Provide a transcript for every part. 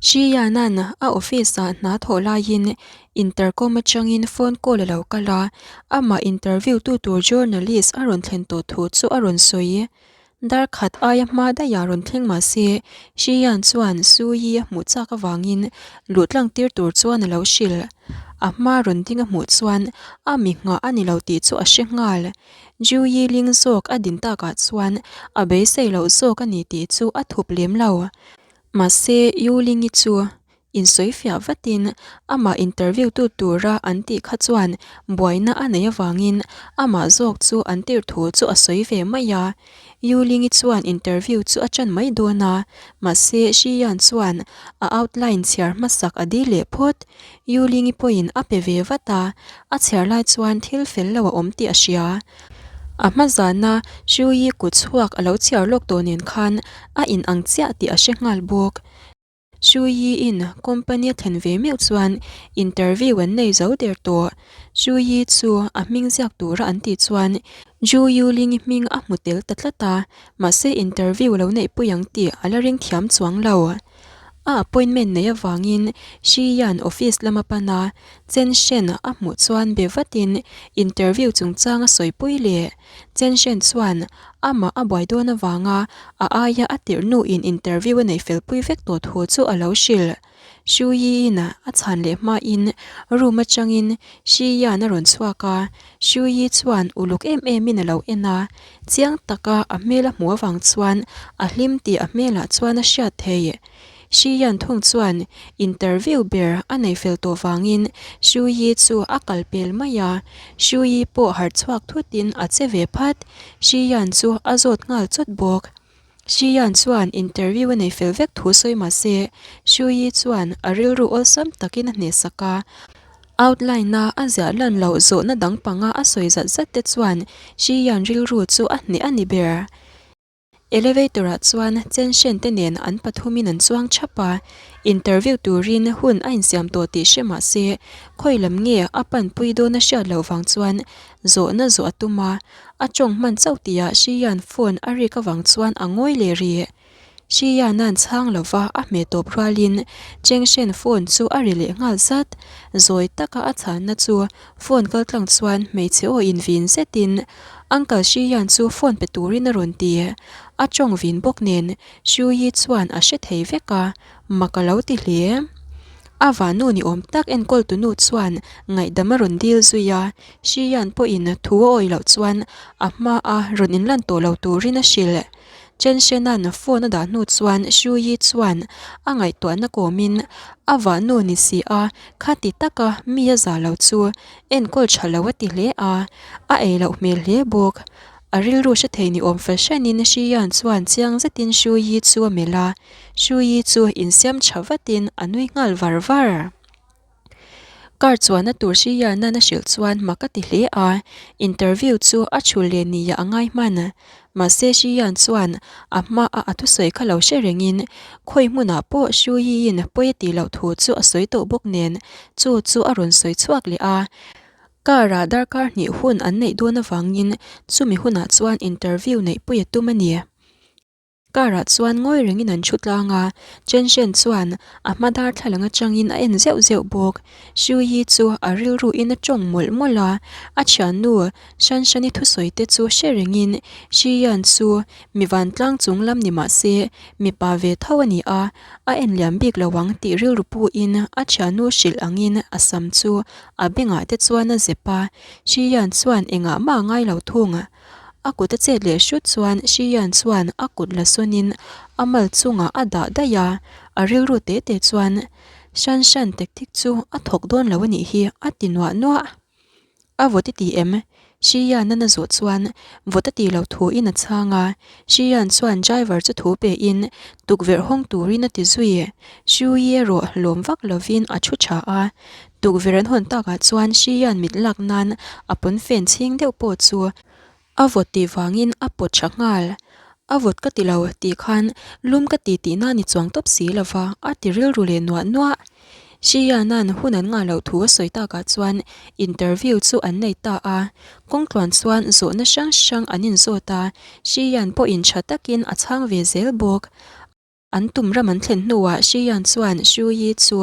Shiyan-a'n a office-ah hna thawh laiin intercom atangin phone call a lo kal a, amah interview tu tur journalist a rawn thlen tawh thu chu a rawn sawi. Dar khat aia hma daih ah rawn thleng mah se, Shiyan chuan Suyi a hmuh chak avangin luh tlang tir tur chuan a lo hrilh. A hma rawn ding a hmuh chuan a mi nghah a ni lo tih chu a hre nghal. Juyi ling zawk a din takah chuan a beisei loh zawk a ni tih chu a thup lem lo. Mahse, Yuling-i chu insawifiah vatin amah interview tu tura an tih kha chuan buaina a neih avangin amah zawk chu an tirh thu chu a sawi ve mai a. Yuling-i chuan interview chu a ṭan mai dawn a, mahse Xiyan chuan a outline chhiar hmasak a dil leh phawt. Yuling-i pawhin a pe ve vat a, a chhiar lai chuan thil fel lo a awm tih a hria. A hma zana Shuyi kut chhuak a lo chhiar lawk tawh nen khan a in ang chiah tih a hre nghal bawk. Shuyi-in company a thlen ve meuh chuan interview an nei zo der tawh. Shuyi chu a hming ziak tura an tih chuan Zhu Yuling-i hming a hmu tel ta tlat a, mahse interview lo neihpui ang tih a la ring thiam chuang lo. A appointment nei avangin Shi-Yan office lama pan a, Chen Shen a hmuh chuan be vatin interview chungchang a sawipui leh. Chen Shen chuan amah a buai dawn avanga a aia a tirh hnuin interview a neih felpui vek tawh thu chu a lo hrilh. Shu Yi-in a chhan leh hmain room atangin Shi Yan a rawn chhuak a, Shu Yi chuan uluk em emin a lo en a, chiang taka a hmel a hmuh avang chuan a hlim tih a hmelah chuan a hriat thei. Shi Yan thung chuan interview ber a nei fel tawh vangin Shu Yi chu a kal pel mai a, Shu Yi pawh harh chhuak thutin a che ve phat, Shi Yan chu a zawt nghal chawt bawk. Xiyan chuan interview a nei fel vek thu sawi mah se, Shuyi chuan a rilru awlsam takin a hnehsak a. Outline-a a ziah lan loh zawhna dang panga a sawi zat zat te chuan Xiyan rilru chu a hneh a ni ber. Elevator-ah chuan Chen Shen te nen an pathumin an chuang thap a, interview turin hun a insiam tawh tih hre mah se, khawi lam nge a panpui dawn a hriat loh vang chuan zawhna zawh a tum a, A tawng hman chauh tihah Shiyan phone a rik avang chuan a ngawi leh rih. Shiyan-a'n chhang lova a hmeh tawp rualin Cheng Shen phone chu a ri leh nghal zat. Zawi taka a chhanna chu phone kaltlang chuan hmeichhe aw invin zetin Uncle Shiyan chu phone pe turin a rawn ti. A tawng vin bawk nen Shuyi chuan a hre thei vek a, mak a lo ti hle. A vanu ni awm tak enkawltunu chuan ngaihdam a rawn dil zui a, Shiyan pawhin thu a awih loh chuan a hma a rawn inlan tawh lo turin a hrilh. Chen Shenan phone a dah hnu chuan Shuyi chuan a ngaihtuahna kawmin a vahnu ni si a, khati taka mi a za lo chu enkawl tha lo a ti hle a, a ei loh hmel hle bawk. A rilru hre thei ni awm fahranin Shiyan chuan chiang zetin Shuyi chu a melh a, Shuyi chu insiam tha vatin a nui nghal var var. Car chuanna tur Shiyan-a'n a hrilh chuan mak a ti hle a, interview chu a chhul leh nia a ngai hman. Mahse Shiyan chuan a hmaa a thusawi kha lo hre rengin khawi hmunah pawh Shuyi-in pawi a tih loh thu chu a sawi tawh bawk nen chu chu a rawn sawi chhuak leh a. Car-ah darkar hnih hun an neih dawn avangin chumi hunah chuan interview neihpui a tum a ni. Car-ah chuan ngawi rengin an thu tlang a, Chen Shen chuan a hma darthlalang atangin a en zeuh zeuh bawk. Shu Yi chu a rilru in a tawng mawlh mawlh a, a thiannu Shan Shani thusawi te chu hre rengin Shi Yan chu mi vantlang chung lam ni mah se mipa ve tho a ni a, a en liam bik lo ang tih rilru pu in a thiannu hrilh angin a sam chu a bengah te chuan a zep a, Shi Yan chuan engah mah a ngai lo thung. A kut a chet leh hrut chuan Shiyan chuan a kut la sawnin a mal chungah a dah daih a, a rilru te te chuan Shan Shan tactic chu a thawk dawn lo a nih hi a ti nuah nuah. A vawt i ti em? Shiyan a na zawh chuan vawt a ti lo thu in a chhang a, Shiyan chuan driver chu thu pe in tukverh hawng turin a ti zui. Shuyi erawh lawm vak lovin a thu tha a, Tukverh an hawn takah chuan Shiyan mit lak nan a pawnfen chhing deuh pawh chu a vawt tih vangin a pawt tha nghal. A vawt ka ti lo tih khan lum ka ti tihna ni chuang tawp si lova a ti rilru leh nuah nuah. Shiyan-a'n hun an ngah loh thu a sawi takah chuan interview chu an nei ta a. Kawngtluan chuan zawhna hrang hrang an inzawt a, Shiyan pawhin tha takin a chhang ve zel bawk. An tum ram an thlen hnuah Shiyan chuan Shuyi chu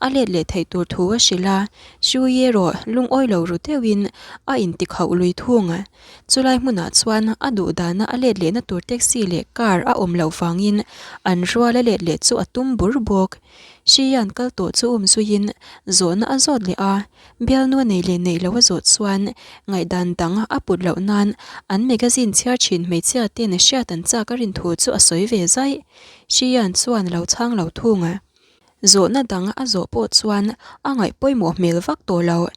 a let leh theih tur thu a hrilh a, Shuyi erawh lungawi lo ru deuhin a intikhauh lui thung. Chulai hmunah chuan a duh dana a let lehna tur taxi leh car a awm loh vangin an rual a let leh chu a tum bur bawk. Shiyan kal tawh chu um zuiin zawhna a zawt leh a, Bialnu a nei leh neih loh a zawh chuan ngaihdan dang a put loh nan an magazine chhiar thin hmeichhia ten hriat an chak a rin thu chu a sawi ve zaih. Shiyan chuan a lo chhang lo thung. Zawhna dang a zawh pawh chuan a ngaih pawimawh hmel vak tawh lo.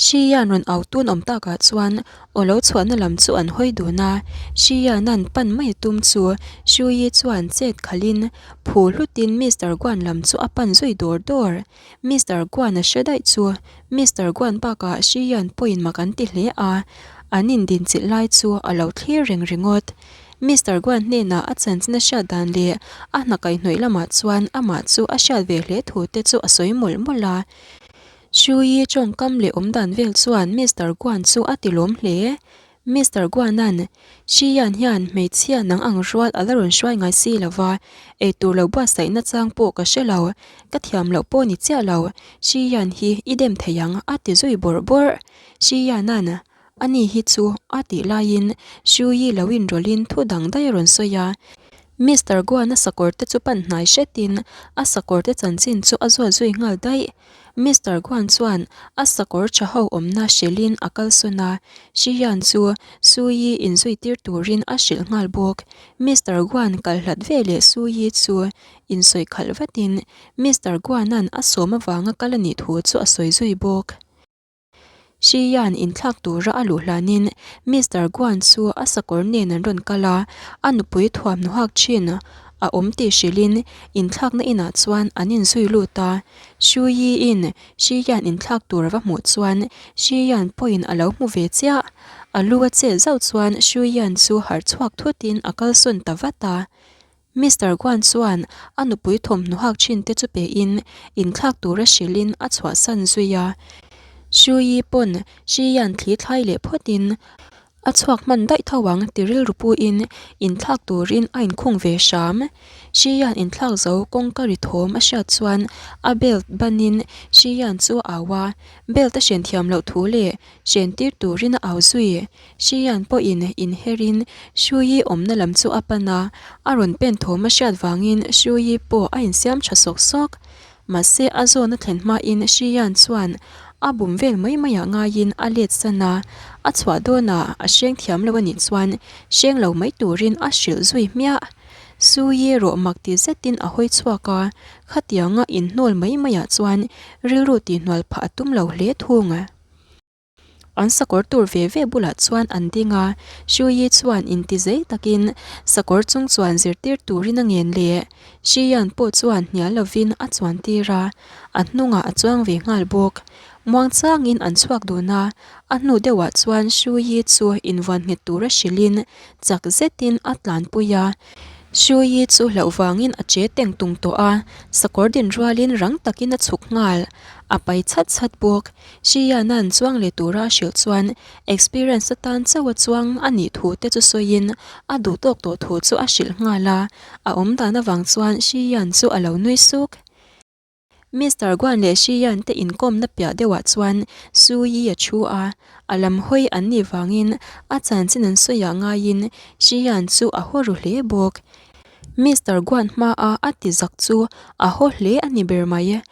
Shiyan rawn au tun awm takah chuan aw lo chhuahna lam chu an hawi dun a, Shiyan-a'n pan mai a tum chu Shuyi chuan chet khalhin phu hlutin Mister Guan lam chu a pan zui dawr dawr. Mister Guan a hre daih chu Mister Guan bakah Shiyan pawhin mak an ti hle a, an indinchilh lai chu a lo thlir reng ringawt. Mister Guan hnenah a chanchin a hriat dan leh a hna kaihhnawih lamah chuan amah chu a hriat ve hle thu te chu a sawi mawlh mawlh a. Shuyi tawngkam leh awmdan vel chuan Mister Guan chu a ti lawm hle. Mister Guanan, Shiyan hian hmeichhia nang ang rual a la rawn hruai ngai si lo va, eitur lo buatsaihna chang pawh ka hre lo, ka thiam loh pawh ni chiah lo, Shiyan hi i dem thei ang a ti zui bawrh bawrh. Shiyanan, Ani hi chu a tih laiin Shuyi lo inrawlhin thu dang daih a rawn sawi a. Mister Guan-a sakawr te chu pan hnai hretin a sakawr te chanchin chu a zuat zui nghal daih. Mister Guan chuan a sakawr tha ho awmna hrilhin a kalsawn a, Shiyan chu Suyi inzuitir turin a hrilh nghal bawk. Mister Guan kal hlat veleh Suyi chu insawi khalh vatin Mister Guan-a'n a sawm avanga kal a nih thu chu a sawi zui bawk. Shiyan inthlak tura a luh hlanin Mister Guan chu a sakawr nen an rawn kal a, a nupui thuamhnaw hak thin a awm tih hrilhin inthlakna inah chuan an inzui lut a. Shuyi-in Shiyan inthlak tur a va hmuh chuan Shiyan pawhin a lo hmu ve chiah. A lu a chet zauh chuan Shuyan chu harh chhuak thutin a kalsawn ta vat a. Mister Guan chuan a nupui thawmhnaw hak thin te chu pehin inthlak tura hrilhin a chhuahsan zui a. Shuyi pawn Shiyan thli thlai leh phawtin a chhuak hman daih tho ang ti rilru puin inthlak turin a inkhung ve hram. Shiyan inthlak zo kawngka ri thawm a hriat chuan a belt banin Shiyan chu a au a, belt a hren thiam loh thu leh hren tir turin a au zui. Shiyan pawhin inherin Shuyi awmna lam chu a pan a, a rawn pen thawm a hriat vangin Shuyi pawh a insiam tha sawk sawk. Mahse a zawn a thlen hmain Shiyan chuan a bum vel mai maiah ngaiin a let san a, a chhuah dawnah a hreng thiam lo a nih chuan hreng lo mai turin a hrilh zui hmiah. Shuyi rawh mak ti zetin a hawi chhuak a, khatianga inhnawl mai maiah chuan rilru tihhnual phah a tum lo hle thung. An sakawr tur ve ve bulah chuan an ding a, Shuyi chuan inti zei takin sakawr chung chuan zirtir turin a ngen leh. Shiyan pawh chuan hnial lovin a chuan tir a, a hnungah a chuang ve nghal bawk. Muangchangin an chhuak dun a, a hnu deuhah chuan Shuyi chu invuan nghet tura hrilhin chak zetin a tlanpui a. Shuyi chu hlauh vangin a che teng tung tawh a, sakawr din rualin rang takin a chhuk nghal. A pai chhat chhat bawk. Shiyan-a'n chuang leh tura a hrilh chuan experience atan chauh a chuang a nih thu te chu sawiin a duh tawk tawh thu chu a hrilh nghal a, a awm dan avang chuan Shiyan chu a lo nui suk. Mister Guan leh Shiyan te inkawmna piah deuhah chuan Su Yi a thu a, a lam hawi an nih vangin a chanchin an sawiah ngaiin Shiyan chu a haw ru hle bawk. Mister Guan hmaa a ti zak chu a haw hle a ni ber mai.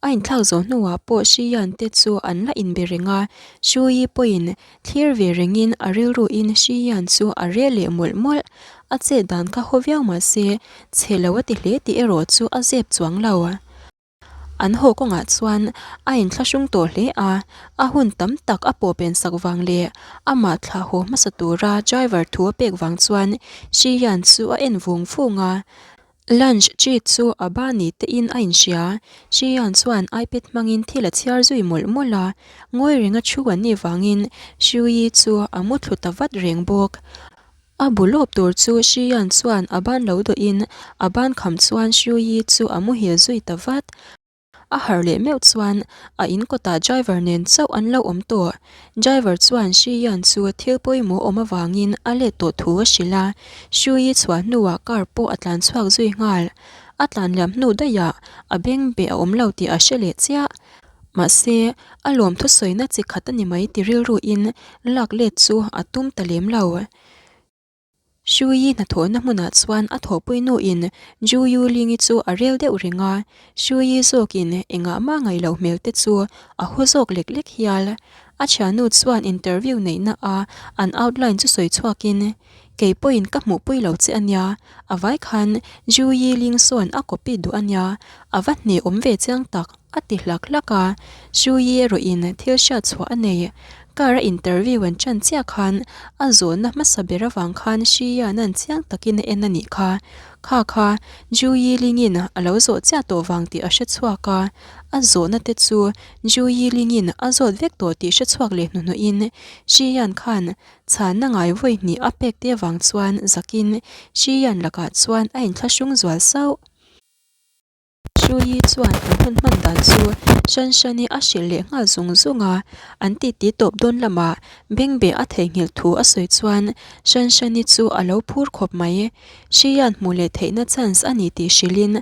A inthlak zawh hnuah pawh Shiyan te chu an la inbe reng a, Shuyi pawhin thlir ve rengin a rilruin Shiyan chu a reh leh mawlh mawlh. A chet dan kha haw viau mah se, chhe lo a ti hle tih erawh chu a zep chuang lo. An haw kawngah chuan a inthlahrung tawh hle a, a hun tam tak a pawh pen sak vang leh amah thlah haw hmasa tura driver thu a pek vang chuan Shiyan chu a en vung vung a, Lunch treat chu a ba ni te in a inhria. Shiyan chuan iPad hmangin thil a chhiar zui mawlh mawlh a, ngawi renga thu an nih vangin Shuyi chu a mu thlu ta vat reng bawk. A bu lawp tur chu Shiyan chuan a ban lo dawhin a ban kham chuan Shuyi chu a muhil zui ta vat. A harh leh meuh chuan a in kawtah driver nen chauh an lo awm tawh. Driver chuan Shi Yan chu thil pawimawh awm avangin a let tawh thu a hrilh a, Shu Yi chhuah hnuah car pawh a tlan chhuak zui nghal. A tlan liam hnu daihah a beng beh a awm lo tih a hre leh chiah. Mahse, a lawm thusawina chi khat a ni mai ti rilruin lak let chu a tum ta lem lo. Shuyi hnathawhna hmunah chuan a thawhpui nuin Ju Yu Ling-i chu a rel deuh reng a, Shuyi zawkin engah mah ngaih loh hmel te chu a haw zawk lek lek hial. A thiannu chuan interview neihna a an outline chu sawi chhuakin, Kei pawhin ka hmuhpui lo che a nia, a vai khan Ju Yi Ling sawn a copy duh a nia, a va hne awm ve chiang tak. A ti hlak hlak a, Shuyi erawhin thil hriat chhuah a nei. Car a interview an ṭan chiah khan a zawhna hmasa ber avang khan Shiyan-a'n chiang takin a en a nih kha. Kha kha Ju Yilingin a lo zawh chiah tawh vang tih a hre chhuak a, a zawhna te chu Ju Yilingin a zawt vek tawh tih hre chhuak leh hnuhnawhin Shiyan khan chhanna ngai vawi hnih a pek te avang chuan zakin Shiyan lakah chuan a inthlahrung zual sauh. Shuyi chuan an hun hman dan chu Shanshani a hrilh leh nghal zung zung a, an titi tawp dawn lamah Bengbeh a theihnghilh thu a sawi chuan Shanshani chu a lo phur khawp mai. Shiyan hmuh leh theihna chance a ni tih hrilhin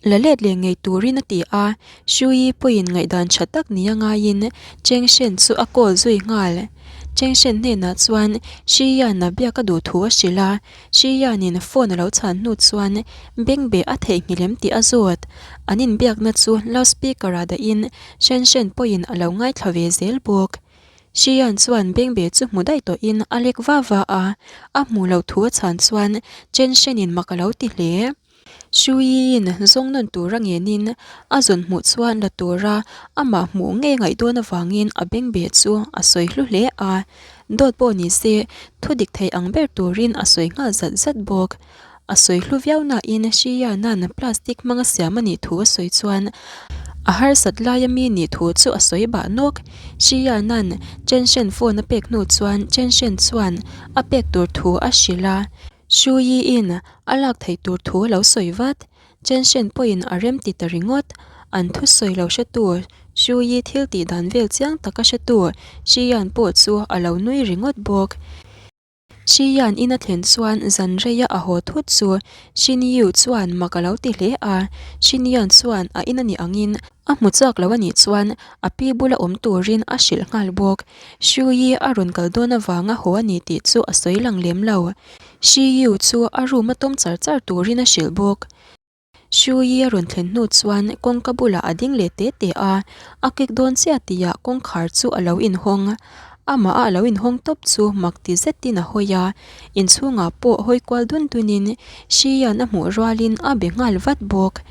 la let leh ngei turin a ti a, Shuyi pawhin ngaihdan tha tak nia ngaiin Cheng Shen chu a call zui nghal. Cheng Shen hnenah chuan Shiyan-a biak a duh thu a hrilh a, Shiyan-in phone a lo chhan hnu chuan Bengbeh a theihnghilh em tih a zawt. An inbiakna chu loudspeaker-ah dahin Shen Shen pawhin a lo ngaithla ve zel bawk. Shiyan chuan Bengbeh chu hmu daih tawhin a lek va va a, a hmuh loh thu a chhan chuan Chen Shen-in mak a lo ti hle. Shuyi-in zawng nawn tura ngenin a zawn hmuh chuan la tura amah hmuh ngei ngaih dawn avangin a bengbeh chu a sawi hlu hle a. Dawt pawh ni se thu dik thei ang ber turin a sawi nghal zat zat bawk. A sawi hlu viau nain Shiyan-a'n plastic hmanga siam a nih thu a sawi chuan a harsat laia mi nih thu chu a sawi bah nawk. Shiyan-a'n Chen Shen phone a pek hnu chuan Chen Shen chuan a pek tur thu a hrilh a. Shuyi-in a lak theih tur thu a lo sawi vat. Chen Shen pawhin a rem ti ta ringawt. An thusawi lo hretu Shuyi thil tih dan vel chiang taka hretu Shi Yan pawh chu a lo nui ringawt bawk. Shi Yan in a thlen chuan zan reia a haw thut chu Shin Yu chuan mak a lo ti hle a. Shin Yan chuan a in a nih angin A hmu chak lo a nih chuan a pi bula awm turin a hrilh nghal bawk. Shuyi a rawn kal dawn avanga haw a ni tih chu a sawi lang lem lo. Shiyu chu a room a tawm char char turin a hrilh bawk. Shuyi a rawn thlen hnu chuan kawngka bulah a ding leh te te a, a kik dawn chiah tihah kawngkhar chu a lo inhawng. Amah a lo inhawng tawp chu mak ti zetin a hawi a, inchhungah pawh hawi kual dun dunin Shiyan a hmuh rualin a be nghal vat bawk.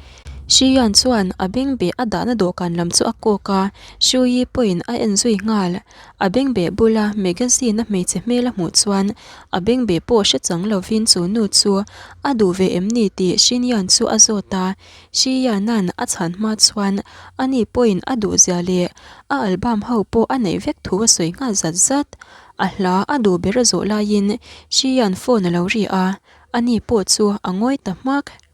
Shiyan chuan a bengbeh a dahna dawhkan lam chu a kawk a, Shuyi pawhin a en zui nghal. A bengbeh bula magazine a hmeichhe hmel a hmuh chuan a bengbeh pawh hre chang lovin chu nu chu a duh ve em ni tih Shinyan chu a zawt a. Shiyana'n a chhan hma chuan ani pawhin a duh zia leh a album ho pawh a neih vek thu a sawi nghal zat zat. A hla a duh ber a zawh laiin Shiyan phone a lo ri a, ani pawh chu a ngawi ta hmak.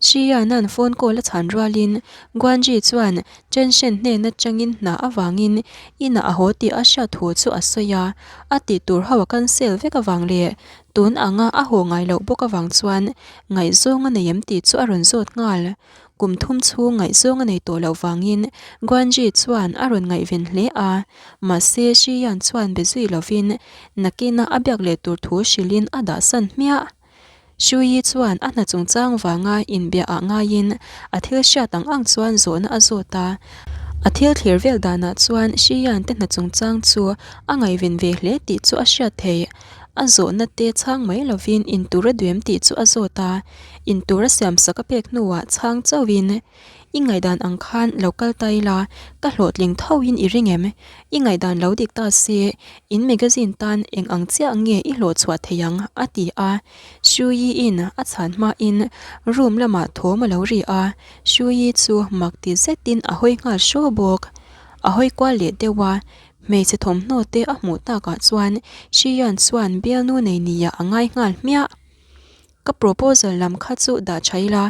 Shiyan-a'n phone call a chhan rualin Guanji chuan Chen Shen hnen atangin hna avangin inah a haw tih a hriat thu chu a sawi a, a tih tur ho a cancel vek avang leh tun anga a haw ngai loh bawk avang chuan ngaihzawng a nei em tih chu a rawn zawt nghal. Kum thum chhung ngaihzawng a nei tawh loh vangin Guanji chuan a rawn ngaihven hle a, mahse Shiyan chuan be zui lovin nakina a biak leh tur thu hrilhin a dahsan hmiah. Shuyi chuan a hna chungchang vanga inbiah ah ngaiin a thil hriat ang ang chuan zawhna a zawt a. A thil thlir vel danah chuan Shiyan te hna chungchang chu a ngaihven ve hle tih chu a hriat theih. A zawhna te chhang mai lovin intur a duem tih chu a zawt a. Intur a siamsak a pek hnuah chhang chauhin I ngaihdan ang khan lo kal ta ila, ka hlawhtling thoin i ring em? I ngaihdan lo dik ta se, in magazine tan eng ang chiah nge i hlawh chhuah thei ang? a ti a. Shuyi-in a chhan hmain room lamah thawm a lo ri a, Shuyi chu mak ti zetin a hawi nghal hraw bawk. A hawi kual leh deuh a, hmeichhe thawmhnaw te a hmuh takah chuan Shiyan chuan bialnu nei nia a ngai nghal hmiah. Ka proposal lam kha chu dah tha ila,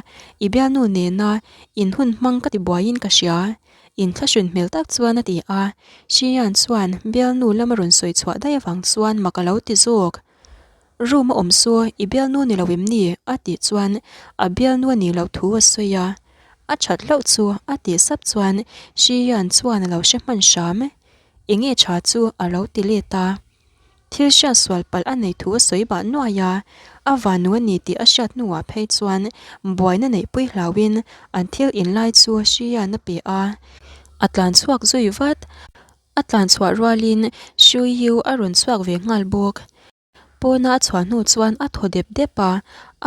i bialnu nena in hun hmang ka ti buaiin ka hria. Inthlahrun hmel tak chuan a ti a. Shiyan chuan bialnu lama rawn sawi chhuah daih avang chuan mak a lo ti zawk. Room a awm saw i bialnu ni lo em ni? a tih chuan a bialnu a nih loh thu a sawi a. A that hlauh chu a tih sap chuan Shiyan chuan a lo hre hman hram. Enge tha chu a lo ti let a. Thil hriat sual palh a nei thu a sawi bah nuai a, a vanu a ni tih a hriat hnuah phei chuan buaina neihpui hlauhin an thil inlai chu Shiyan a pe a. A tlan chhuak zui vat. A tlan chhuah rualin Shui Yu a rawn chhuak ve nghal bawk. Pawna a chhuah hnu chuan a thaw dep dep a,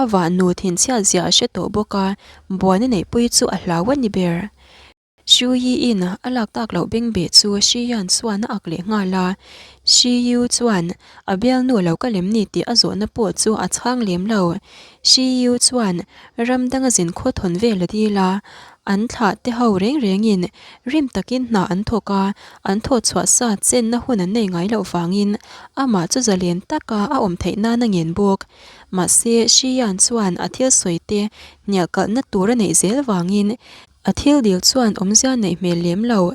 a vahnu thinchhiat zia a hre tawh bawk a, buaina neihpui chu a hlau a ni ber. Shu Yi-in a lak tak loh bengbeh chu Shi Yan chuan a ak leh nghal a, Shi Yu chuan a bialnu a lo kal em ni tih a zawhna pawh chu a chhang lem lo. Shi Yu chuan ram danga zin khaw thawn vel a dil a, an thlah te ho reng rengin rim takin hna an thawk a, an thawh chhuah sa chenna hun an nei ngai loh vangin amah chu zalen taka a awm theih nan a ngen bawk. Mahse, Shi Yan chuan a thil sawi te hnial kalhna tur a neih zel vangin A thil dil chuan awmzia neih hmel lem lo.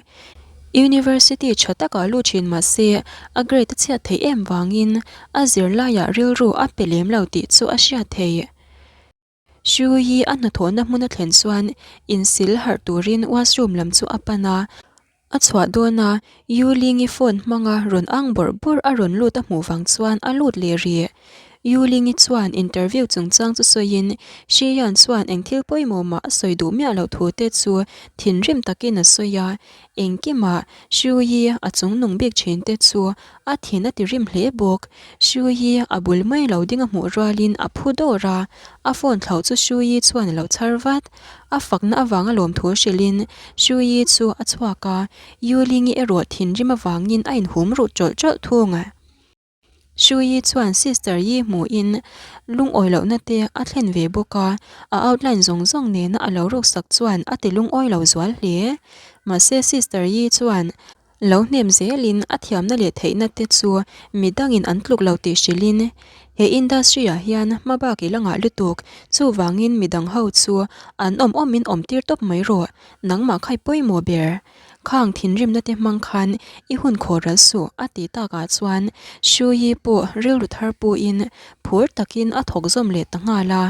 University tha takah lut thin mah se, a grade a chhiat theih em vangin a zirlaiah rilru a pe lem lo tih chu a hriat thei. Shu Yi a hnathawhna hmun a thlen chuan insil harh turin washroom lam chu a pan a. A chhuah dawn a, Yu Ling-i phone hmanga rawn ang bawrh bawrh a rawn lut a hmuh vang chuan a lut leh rih. Yu Ling-i chuan interview chungchang chu sawiin Shi Yan chuan eng thil pawimawh mah a sawi duh miah loh thu te chu thinrim takin a sawi a, engkimah Shu Yi a chungnung bik thin te chu a thin a ti rim hle bawk. Shu Yi a bul mai lo ding a hmuh rualin a phu dawr a, a phone thlauh chu Shu Yi chuan a lo chhar vat. A fakna avanga lawmthu hrilhin Shu Yi chu a chhuak a, Yu Ling-i erawh thinrim avangin a inhum ruh tawlh tawlh thung. Shu Yi chuan Sister Yi hmuhin lungawi lohna te a thlen ve bawk a, a outline zawng zawng nena a lo ruksak chuan a ti lungawi lo zual hle. Mahse Sister Yi chuan Lo hnem zelin a thiamna leh theihna te chu midangin an tluk lo tih hrilhin, he industry ah hian hma bak i la ngah lutuk, chuvangin midang ho chu an awm awmin awm tir tawp mai rawh, nangmah kha i pawimawh ber. Khang thinrimna te hmang khan i hun khawh ral suh a tih takah chuan Shuyi pawh rilru thar puin phur takin a thawk zawm leh ta nghal a.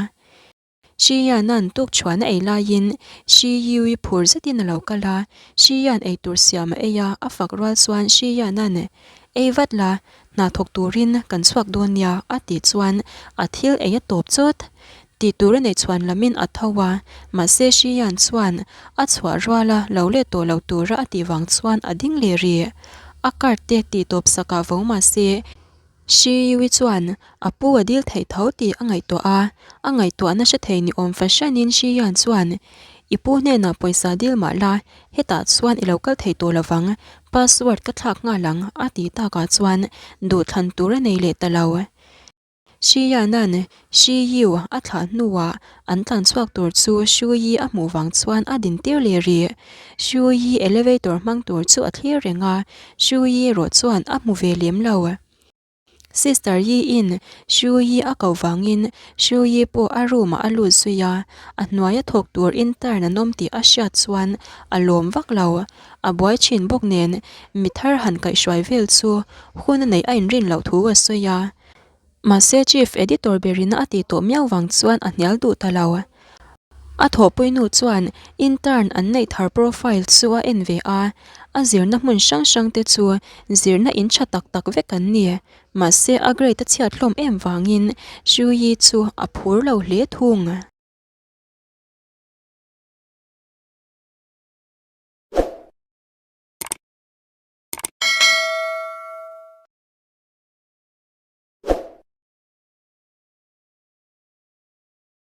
Shiyan-a'n tukchhuan a ei laiin Shi-Yui phur zetin a lo kal a, Shiyan eitur siam a ei a, a fak rual chuan Shiyan-a'n, Ei vat la, hna thawk turin kan chhuak dawn nia, a tih chuan a thil ei a tawp chawt. Tih tur a neih chhuan lamin a tho a, mahse Shiyan chuan a chhuah ruala lo let tawh lo tura a tih vang chuan a ding leh rih. A card te tih tawp sakah vo mahse, Shi Yui chuan a pu a dil theih tho tih a ngaihtuah a, a ngaihtuahna hre thei ni awm fahranin Shi Yan chuan, I pu hnenah pawisa dil mah la, hetah chuan i lo kal thei tawh lovang, password ka thlak nghal ang, a tih takah chuan duhthlan tur a nei leh ta lo. Shi Yan-a'n Shi Yu a thlah hnuah an tlan chhuak tur chu Shu Yi a hmuh vang chuan a din tir leh rih. Shu Yi elevator hmang tur chu a thlir reng a, Shu Yi erawh chuan a hmu ve lem lo. Sister Yi-in Shu Yi a koh vangin Shu Yi pawh a room ah a lut zui a, a hnuaia thawk tur intern an awm tih a hriat chuan a lawm vak lo. A buai thin bawk nen mi thar han kaihhruai vel chu hun a neih a inrin loh thu a sawi a. Mahse Chief Editor berina a tih tawh miau vang chuan a hnial duh ta lo. A thawhpui nu chuan intern an neih thar profile chu a en ve a, a zirna hmun hrang hrang te chu zirna in tha tak tak vek an ni. Mahse a grade a chhiat hlawm em vangin Shuyi chu a phur lo hle thung.